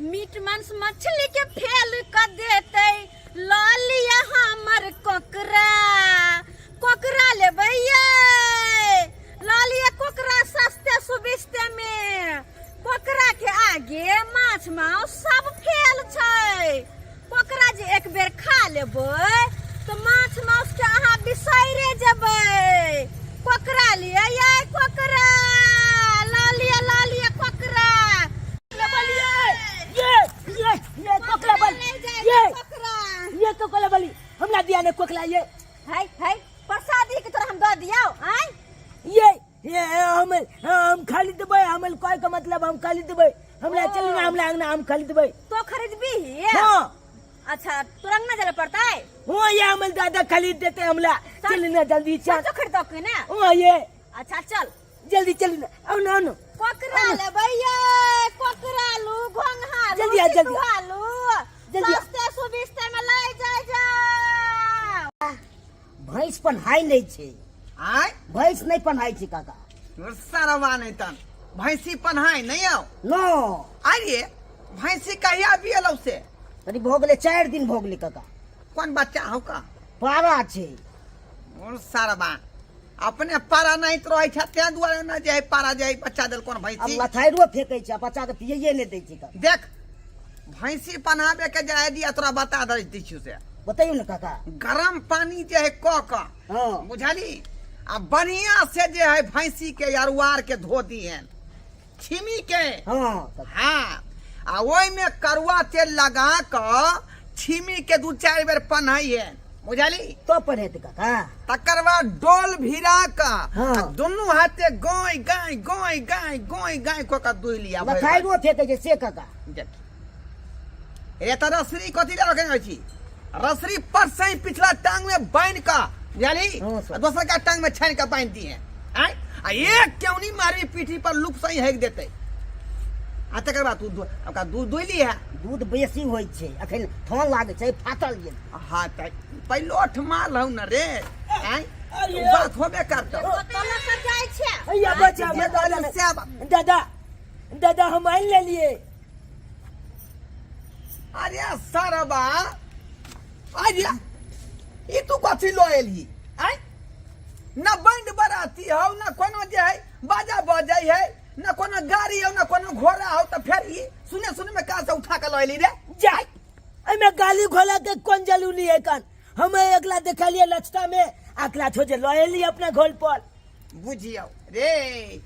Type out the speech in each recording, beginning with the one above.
Meat मांस मछली के फेल क देतै। लऽ लिअ हमर कोकरा, कोकरा लेबै यै, लऽ लिअ कोकरा सस्ते सुबिस्ते में। कोकरा के आगे माछ माउस सब फेल छै। कोकरा जे एक बेर खा लेबै तऽ माछ माउस के अहाँ बिसैरे जेबै। कोकरा लिअ यै, कोकरा लऽ लिअ, लऽ लिअ कोकरा। ये ये ये कोकला बल ये ये कोकला बली हमरा दिया ने कोकला ये। है है, प्रसादी के तोरा हम दऽ दियौ आय? ये ये हम खाली देबै, हम कहे के मतलब हम खाली देबै। हमरा चलू ना हमरा अंगना, हम खाली देबै। तो खरीदबी? हाँ। अच्छा, तोरा अंगना जाए पड़ता है? हाँ, ये हम दादा खरीद देते हमरा, चलू ना जल्दी चल। तो खरीदो के ना? हाँ ये। अच्छा चल। जल्दी चलू ना, आओ ना, आओ ना। कोकरा लेबै यै, कोकरा लू, घोंघा लू, जल्दी आ, जल्दी आ। सितुआ लू, जल्दी आ। सस्ते सुबिस्ते में लै जाय जाओ। भैंस पन्हाइ नहि छै। आय? भैंस नहि पन्हाइ छै काका। सरवा नहि तन भैंसी पन्हाइ नहि आउ? नो। अरे भैंसी कहिया बियलौ से? कनी भऽ गेलै, 4 दिन भऽ गेलै काका। कोन बच्चा हौ का? पारा छै। और सरवा अपने पारा नहीं तो रहै छै, तें दुआरे न जे है पारा जे है बच्चा देल कोन भैंसी। अब लथाइरो फेकै छै आ बच्चा के पियैये नहि दै छै काका। देख भैंसी पन्हाबे के जे आइडिया तोरा बता दै छियौ से। बतैयौ ने काका। गरम पानी जे है कऽ कऽ, हाँ। बुझली, आ बढ़िया से जे है भैंसी के अरुआर के धो दिहन छिमी के। हाँ। हाँ, आ ओहि में करुआ तेल लगा कऽ छिमी के 2-4 बेर पन्है है, बुझली? तो पन्हेतै काका। तकर बाद डोल भिरा कऽ, हाँ। आ दुनू हाथे गोय गाय गोय गाय गोय गाय कऽ कऽ दुहि लिया भरि। लथाइरो फेकै छै से काका। देख रे, तऽ रसरी कथी लए रखने छी? रसरी पर से ही पिछला टांग में बांध कऽ, बुझली? हाँ, सर। आ दोसर का टांग में छानि कऽ बांधि दिहे आय, आ एक केवनी मारबी पीठी पर लुप सही हेक देतै, आ तकर बाद तू ओकरा दूध दुहि लिहे। दूध बेसी होइ छै, अखन थन लागै छै, फाटल गेल। हाँ तऽ पैलोठ माल हौ न रे आय, अरे। ओ बात होबे करतौ। कतऽ लऽ कऽ जाइ छै? हैया बच्चा, जे हमर दादा कहलियौ सएह बात। दादा, दादा हम आनि लेलिए। अरे सरबा, अरे ई तू कथी लऽ एलही आय? न बैंड बराती हौ, न कोनो जे है बाजा बजै है, न कोनो गाड़ी हौ, न कोनो घोड़ा हौ, तऽ फेर ई सुने सुने में कहाँ से उठा के लऽ एली रे? जा, एहिमे गाली घोला के कोन जरूरी है कन? हम एकला देखलिए लचता में, अकला छोजे लऽ एली अपना घोल पर। बुझियौ रे,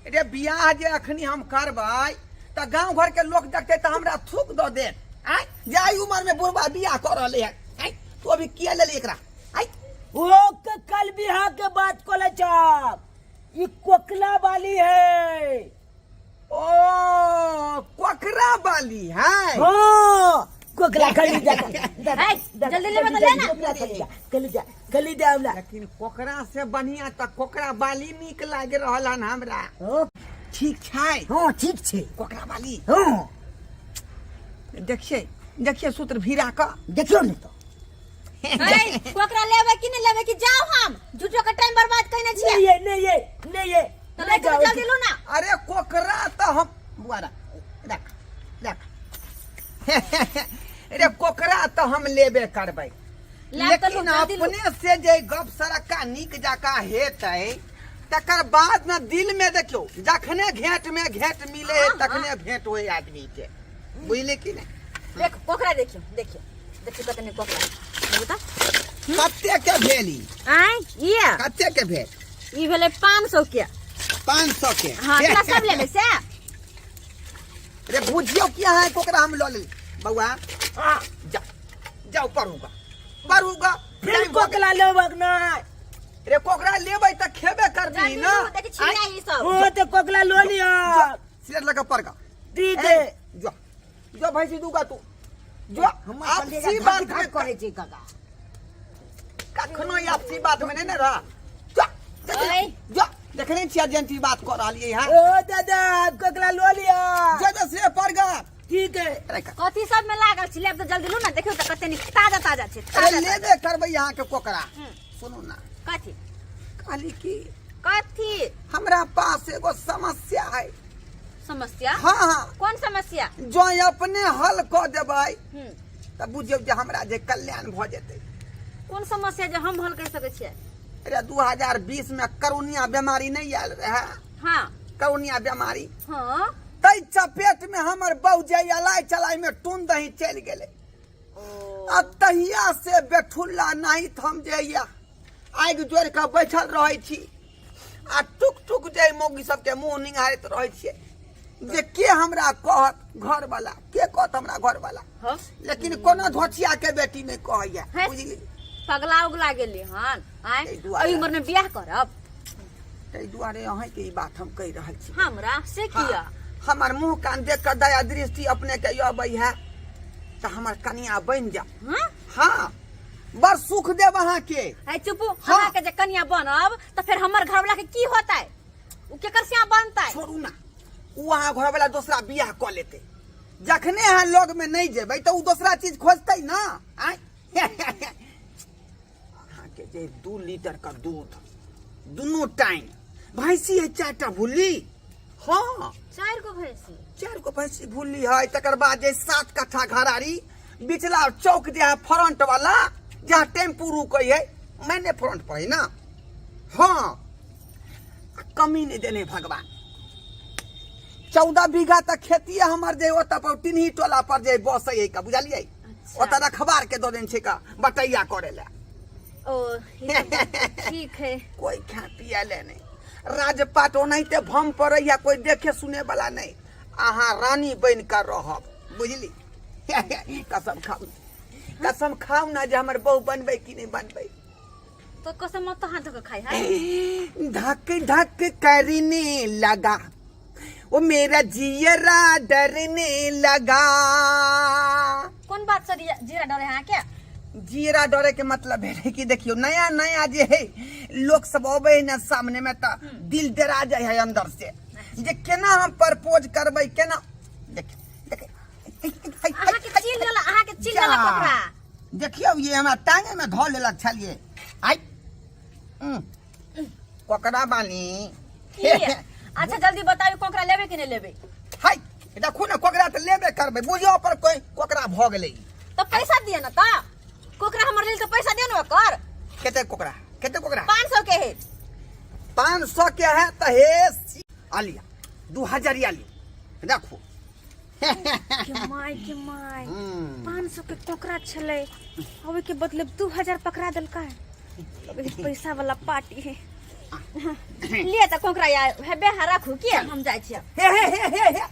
रे बियाह जे अखनी हम करबै तऽ गाँव घर के लोक देखतै तऽ हमरा थूक दऽ देत आँय, जे एहि उमर में बुढ़बा बियाह कऽ रहलै है। आँय, तू अभी किया लेली एकरा आँय? ओ के कल बियाह के बात कोले छक, ई कोकला वाली है। ओ कोकरा वाली है? हाँ, कोकला खरीद जा। है, जल्दी लेबै तऽ ले ना। कोकला खरीद जा, खरीद जा, खरीद जा हमरा। लेकिन कोकरा से बढ़िया तऽ कोकरा वाली नीक लागि रहल हन हमरा। हाँ। ठीक छै? हाँ ठीक छै। कोकरा वाली? हाँ। देखिए देखिए सूत्र भिरा कऽ देखियौ ने तऽ। है, कोकरा लेबै कि नहि लेबै कि जाउ? हम झूठो के टाइम बर्बाद कइने छियै। नहीं ये, नहीं ये, नहीं ये। तऽ लऽ कऽ जल्दी लू ना। अरे कोकरा तऽ हम बुआ रख रख रख। अरे कोकरा तऽ हम लेबे करबै, लाब तऽ लू, लेकिन जल्दी लू। अपने से जे गप सरक्का नीक जकाँ हेतै तकर बाद ने। दिल में देखियौ, जखने घेंट में घेंट मिले है हाँ, तखने भेंट होय आदमी के, बुझले कि नहीं? देख कोकरा, देखियौ देखियौ देखियौ कते नीक कोकरा, देखू तऽ। कते के भेल ई? आँय, ये कते के भेल ई? भेलै 500 के। 500 के? हाँ, एकरा सब लेबै से। रे बुझियौ कि अहाँ कोकरा हम लऽ लेली। बौआ जा, जाउ पढ़ूगा पढ़ूगा। फिर टाइम भऽ गेल। कोकला लेबक नहीं? रे कोकरा लेबै तऽ खेबे करबी जल्दी न। लू, देखी छिना ई सब। ओ तो कोकला लो लिया। सिलेट लगा पड़गा। ठीक है। जो जो भैंसी दूगा तू जो। हमर आपसी कलेजा बात घाट में घाट करै छै काका। कखनो ई आपसी बात में नहीं ने रह। जो ओए। जो, देखने छियै अर्जेंट बात कऽ रहलियै हैं। ओ दादा, कोकला लो लिया। जो जो से पड़गा। ठीक है। अरे कथी सब में लागल छी? लेब तऽ जल्दी लू ना, देखियौ तऽ कते नीक ताजा ताजा छै। अरे ताजा ताजा। लेबे करबै अहाँके कोकरा। सुनू ना। कथी? कहली कि कथी? हमरा पास एगो समस्या है। समस्या? हाँ हाँ। कोन समस्या? जो अपने हल कऽ देबै तऽ बुझियौ जे हमरा जे कल्याण भऽ जेतै। कोन समस्या जे हम हल कर सकै छियै? अरे 2020 में करोनिया बीमारी नहीं आयल रहे? हाँ। करोनिया बीमारी। हाँ। तै चपेट में हमर बहू जे अलाय चलाय में टून दही चलि गेलै। आ तहिया से बेठुल्ला नहीं हम जे या आगि जोड़ि कऽ बैठल रहै छी आ टुक टुक जे मौगी सबके मुँह निहारैत रहै छियै जे के हमरा कहत घरवाला, के कहत हमरा घरवाला। हाँ। लेकिन कोनो धोछिया के बेटी नहीं कहैया। है। बुझली? पगला उगला गेली हन आय? एहि दुआरे। एहि उम्र में बियाह करब? ताहि दुआरे अहाँके ई बात हम कहि रहल छी। हमरा से? हाँ, किया? हमर मुँह कान देख कऽ दया दृष्टि अपने के अबै है तऽ हमर कनिया बनि जाउ। हाँ? हाँ, बड़ सुख देब अहाँके। है चुपू। हाँ। अहाँ के जे कनिया बनब तऽ फेर हमर घरवाला के की होतै? उ केकर से बनतै? छोड़ू ना, ओ अहाँ घरवाला दोसरा बियाह कऽ लेतै। जखने अहाँ लग में नहीं जेबै तऽ ओ दोसरा चीज खोजतै ना। आँय, अहाँके जे 2 लीटर का दूध दुनू टाइम, भैंसी है 4टा भुल्ली। हाँ। 4 गो भैंसी? 4 गो भैंसी भुल्ली है। तकर बाद जे 7 कट्ठा घरारी, बिचला चौक जे है फ्रंट वाला, जहाँ टेम्पू रुकै है, मैंने फ्रंट पर है ना। हाँ, कमी नहीं देने भगवान। 14 बीघा तक खेती है हमर जे ओतऽ पर टिन्ही टोला पर जे बसै है का, बुझलियै? अच्छा। ओतऽ रखबार के दऽ देने छै का बटैया करे लए। ओ, ई तऽ बात ठीक है। कोई खा पिया ले नहीं, राजपाट ओनाहिते भम पड़ैया, कोई देखे सुने वाला नहीं। अहाँ रानी बनि कऽ रहब, बुझली? कसम खाउ, कसम खाउ ना जे हमर बहू बनबै कि नहीं बनबै। तो कसम मत हाथ धोके खाई है। धक धक करने लगा वो मेरा जियरा डरने लगा। कोन बात से जीरा डरे है क्या? जीरा डरे के मतलब है कि देखियो नया नया जे है लोग सब अबे है ना सामने में त दिल डरा जाए है अंदर से जे केना हम प्रपोज करबै, केना। देख देख। अहाँ के चिल लेला, अहाँ के चिल लेला कोकरा। देखियौ ये हमरा टांगे में धऽ लेलक छलियै। आइ कोकरा बानी। की? अच्छा जल्दी बताबी, कोकरा लेबे कि नहीं लेबे? हाय देखू ने, कोकरा तऽ लेबे करबै। बुझियौ पर कोई कोकरा भऽ गेलै। तो पैसा दिए ना ता कोकरा हमर लेल, तो पैसा दिए ना ओकर। कते कोकरा, कते कोकरा? 500 के है। 500 के है तऽ हे आलिया 2000 आलिया देखू। के my के my, 500 के कोकरा छलै, अब के बदले 2000 पकड़ा देलका है। अब ई पैसा वाला पार्टी है। लिए तऽ कोकरा यार हेबे हा, राखू की हम जाइ छियै। हे हे हे हे हे,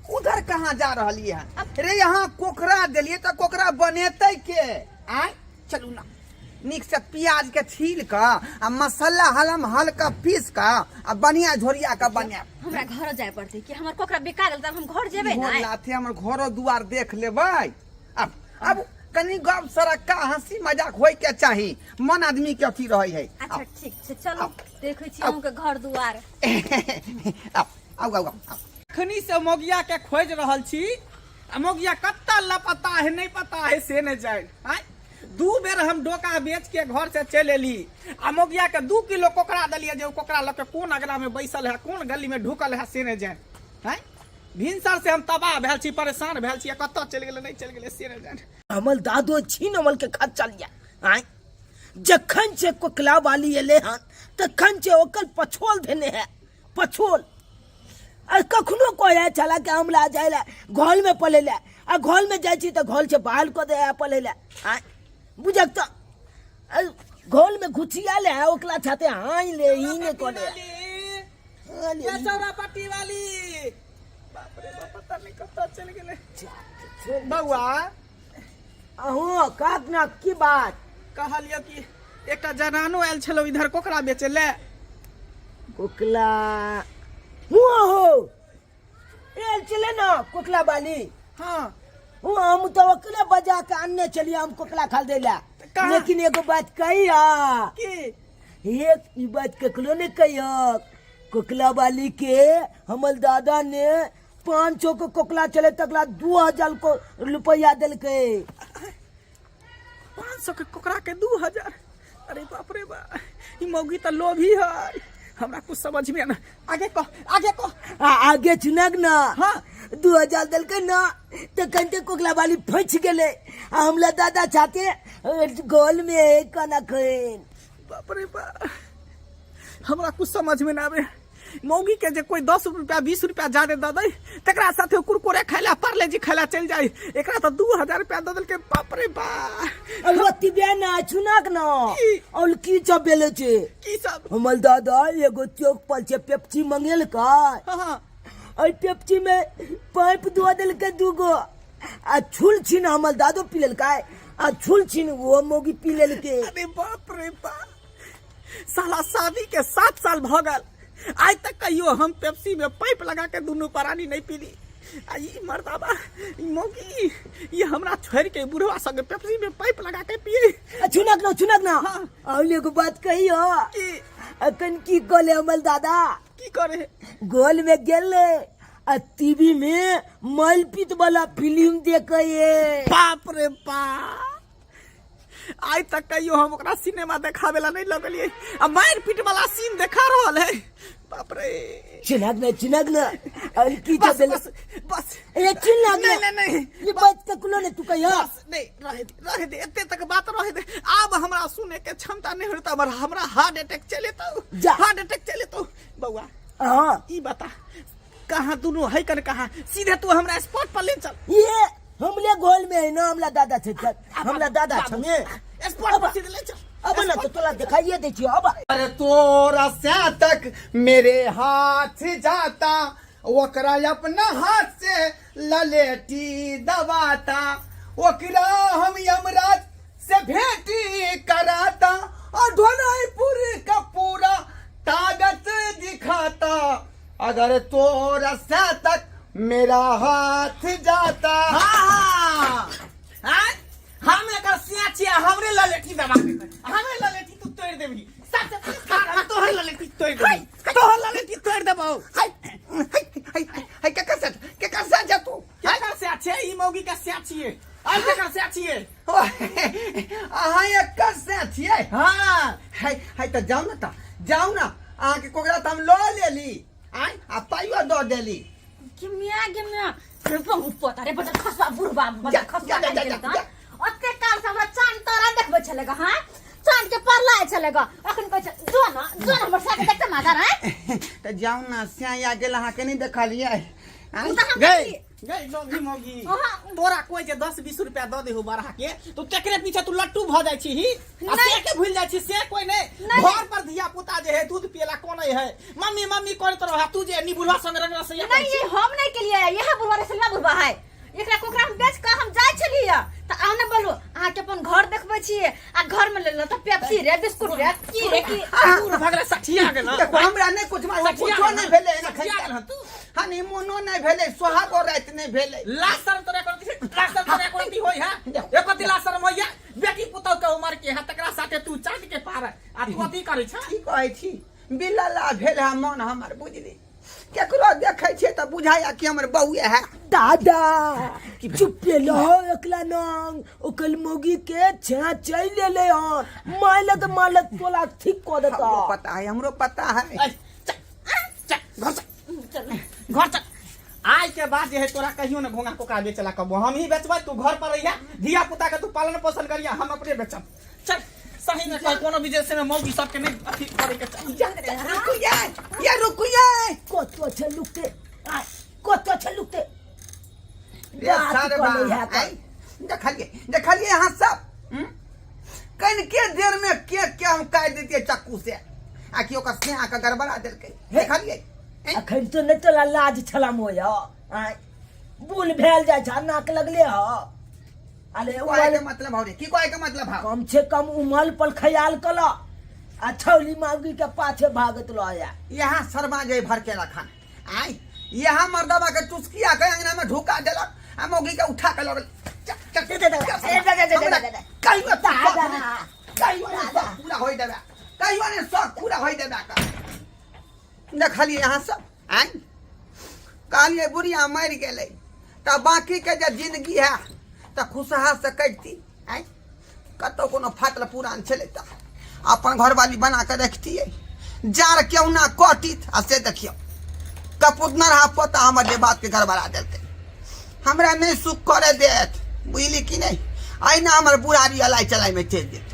उधर कहाँ जा रहली है रे? यहाँ कोकरा देलिए तऽ कोकरा बनेतै के? आय चलू ना, नीक से प्याज के छील कऽ आ मसाला हलम हल्का पीस कऽ आ बढ़िया झोरिया कऽ बनायब। हमरा घर जाय पड़तै कि हमर कोकरा बिका गेल तब हम घर जेबै इहो ना। लाथे हमर घरो दुआर देख लेबै। अब कनी गप सड़क्का हंसी मजाक होय के चाही, मन आदमी के अथी रहै है। अच्छा ठीक छै, चलू देखै छी अहूँके घर दुआर। आउ आउ आउ आउ। अखनी से मोगिया के खोज रहल छी आ मोगिया कत्ता लापता है, नहीं पता है से नहीं जान। आय 2 बेर हम डोका बेच के घर से चलि एली आ मोगिया के 2 किलो कोकरा देलियै जे ओ कोकरा लऽ के कोन अगला में बैसल है, कोन गली में ढुकल है से नहीं जान। आय भिनसर से हम तबाह भेल छी, परेशान भेल छी, कतऽ चलि गेलै नहीं चलि गेलै से नहीं जान। अमल दादो छीन अमल के खत चल गया। आय जखन से कोकला वाली एले हन तखन से ओकर पछोल देने है पछोल। आ कखनो कहे छला कि हम ला जाए ला घोल में पले ला, आ घोल में जाइ छी तऽ घोल से बाहर कऽ दे है पले ला। आय बुझक तऽ घोल में घुसिया ले है ओकला छाते हाई ले ही ने कऽ ले। हाँ ले। चौरा पट्टी वाली, बाप रे बाप, पता नहीं कतऽ चलि गेलै। बौआ। अहूँ काक ना की बात? कहलियौ कि एकटा जनानो आयल छलौ इधर कोकरा बेचै ले। कोकला हुआ हो एल चले ना कोकला वाली? हाँ। हुआ, हम तो ओकरे बजा के आनने चलिए, हम कोकला खा दे ला। कहाँ? लेकिन एगो बात कहिया। की? एक ई बात ककरो ने कहियो, कोकला वाली के हमर दादा ने 500 को कोकला चले तकला 2000 को रुपया देलकै। 500 के कोकरा के 2000? अरे बाप रे बा, ई मौगी तऽ लोभी है। हमरा कुछ समझ में ना आगे कह आगे कह आ आगे चुनक ना हाँ। 2000 देलकै ना तऽ कनिते कोकला वाली फंसि गेलै आ हमला दादा छाते गोल में है कना खैन बाप रे बाप हमरा कुछ समझ में ना आवे मौगी के जे कोई 10 रुपया 20 रुपया ज्यादा दे दे तकरा साथे कुरकुरे खाइला पार्ले जी खाइला चल जाए एकरा तो 2000 रुपया दे देलकै बाप रे बाप ओते बे ना चुनक ना की? और की सब बेले छै की सब हमर दादा एगो चौक पर छै पेप्सी मंगेलकै हाँ और पेप्सी में पाइप दो देलकै दूगो आ छुल छीन हमर दादो पी लेलकै आ छुल छीन वो मौगी पी लेलकै अरे बाप रे बाप साला शादी के 7 साल भ गेल आइ तक कहियो हम पेप्सी में पाइप लगा के दुनू प्राणी नहीं पीली आ ई मर्दाबा ई मौगी ई हमरा छोड़ के बुढ़वा संगे पेप्सी में पाइप लगा के पिए आ चुनक ना चुनक ना हाँ। और एगो बात कहियो की अखन की कहले हमर दादा की करे गोल में गेले आ टीवी में मलपीत वाला फिल्म देखे बाप रे बाप आइ तक कहियो हम ओकरा सिनेमा देखावे ला नहीं लगलिए आ मार पीट वाला सीन देखा रहल है बाप रे चुनक ना चुनक ना और की बस सब बस बस ए चुनक नहीं नहीं नहीं ये बात ककुलो ने तू कहियो बस नहीं रहे दे रहे दे एते तक बात रहे दे अब हमरा सुने के क्षमता नहीं होता हमरा हमरा हार्ट अटैक चले तो जा। हार्ट अटैक चले तो बउआ हाँ ई बता कहाँ दुनू है कन कहाँ सीधे तू हमरा स्पॉट पर ले चल ये हमले गोल में है ना हमला दादा छे हमला दादा छमे स्पॉट पर सीधे ले चल अब ना तो तोला दिखाइए दे छियो अब अरे तोरा से तक मेरे हाथ जाता ओकरा अपना हाथ से ललेटी दबाता ओकरा हम यमराज से भेंटी कराता और ढोलपुर का पूरा ताकत दिखाता अगर तोरा से तक मेरा हाथ जाता हाँ हाँ हम एकर सिया छिया हमरे ललेठी दबा के हमरे ललेठी तू तोड़ देबही सब हम तोहर ललेठी तोड़ देबही तोहर ललेठी तोड़ देबौ हाय हाय हाय हाय केकर से केकर से जा तू केकर से छै ई मौगी के सिया छिए और केकर से छिए अहाँ एकर से छियै हाँ है है तऽ जाउ ने तऽ जाउ ने अहाँके कोकरा तऽ हम लऽ लेली आँय आ पाइयो दऽ देली गिमिया गिमिया रे बहुत पोता रे बदल खसवा बुढ़वा बदल जा, खसवा जा, जा, लागि जा, गेल जा। ओते काल से हमरा चांद तारा देखबै छलै ग हां चांद के परला छलै ग अखन कहै छै जो न जो न हमर साथे देखते माधर हैं तऽ जाउ ने स्याह गेल अहाँके नहि देखलियै आँय? उ तऽ हम गई देखलियै। गई मौगी मौगी अहाँ- तोरा कोई जे 10 20 रुपया दऽ देहु बरहा के तो तेकरे पीछे तू लट्टू भऽ जाइ छी आ नहीं। से के भूल जाइ छी से कोई नहीं नहीं। घर पर धिया पुता जे है दूध पियला कोने है मम्मी मम्मी करैत रह तू जे निबुलवा संग रंग रसैया नहीं ये हम नहीं के लिए यह बुढ़वा रसला बुढ़वा है एकरा कोकरा हम बेच के हम जाइ छलियै तऽ आउ ने बोलू अहाँके अपन घर देखबै छियै आ घर में लेलहुँ तऽ पेप्सी रे बिस्कुट रे की रे की दूर भगले सठिया गेल देखो हमरा नहि कुछ मालूम सठिया कुछो गेल नहि भेलै एखन सठिया गेल तक। हनीमूनो नहि भेलै सोहागो राति नहि भेलै लाज शर्म तोरा करती लाज शर्म तोरा करती होय है एको दी लाज शर्म होय है बेटी पुतौ के उमर के है तकरा साथे तू चाँद के पार आ तू अथी करै छ की कहै छी बिलला भेल है मन हमर बुझली केकरो देखै छियै तऽ बुझाइया कि हमर बहुए है दादा चुप्पे लहो एकला नंग ओकल मोगी के छा चल लेले हन माइलत माइलत तोला ठीक क देता हमरो पता है हमरो पता है ऐ, चल चल घर चल घर चल आय के बाद जे है तोरा कहियो ने घोंघा कोका बेचला कबो हम ही बेचबै तू घर पर रहिया धिया पुता के तू पालन पोषण करिया हम अपने बेचब चल सही में कह कोनो बिजनेस में मौगी सबके नहीं अथी करे के चाही रुकू ये ये रुकू ये कतो छै लुकते आ कतो छै लुकते रे बात सारे करै बा है आइ, देखलिए देखलिए अहाँ सब हम्म? कनिके देर में के के हम काटि देतियै चक्कू से आ कि ओकर स्नेहा के गड़बड़ा देलकै देखलिए ऐं? अखन तो नहि तोरा लाज छला मोय आय बुल भेल जाइ छ नाक लगले ह अरे कहै उमल के मतलब हौ रे की कहै के मतलब हौ कम से कम उमल पर ख्याल कल आ छौली मांगी के पाछे भागत रह यहाँ शर्मा जे भर के रखन आय यहाँ मर्दबा के चुस्किया के अंगना में ढुका देलक आ मौगी के उठा के लगल चल, चल, दे, दे, दे, चल, दे, दे, दे, दे, हमरा दे, दे। कहियो तू दादा। शौक नहि- कहियो नहि शौक पूरा होय देबे कहियो नहि शौक पूरा होय देबे का देखलिए यहाँ सब आय कहलिए बुढ़िया मरि गेलै तऽ बाँकीके जे जिंदगी है तऽ खुशहाल से कटती आँय कतहु कोनो फाटल पुरान छलै तऽ अपन घरवाली बना कऽ रखतियै जार केहुना कटित आ से देखियौ कपुतनरहा पोता हमर जे बातके गड़बड़ा देलकै हमरा नहि सुख करे देत बुझली कि नहि अहिना हमर बुढ़ारी अलाइ चलाइमे चलि जेतै।